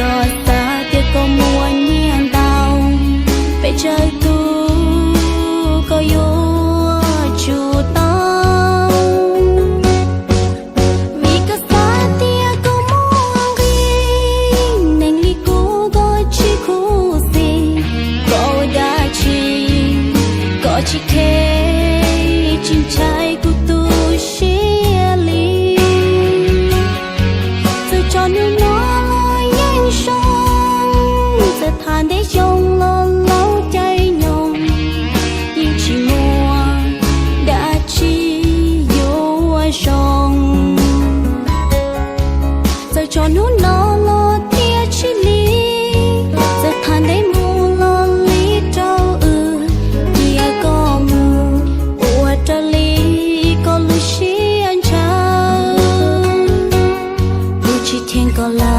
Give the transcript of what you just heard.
Koj xav tias koj muaj nyiaj ntau, pes tsawg tus koj yuav tsum tau. Vim koj xav tias koj muaj nqi, neeg li kuv koj tsis khuv xim. Koj ua dab tsi koj tsis khe, tsis ntshai kuv tu siab li. Txawm tso hnub no los yeej zoo, txawm tham ntev xyoo los laus caij nyoog, yeej tsis muaj dab tsi yuav zoo. Txawm tso hnub no los thiaj tsis lig, txawm tham ntev mus los li rau wb, cia koj mus ua raws li koj lub siab ntshaw. Kuv tsis cheem koj lawm.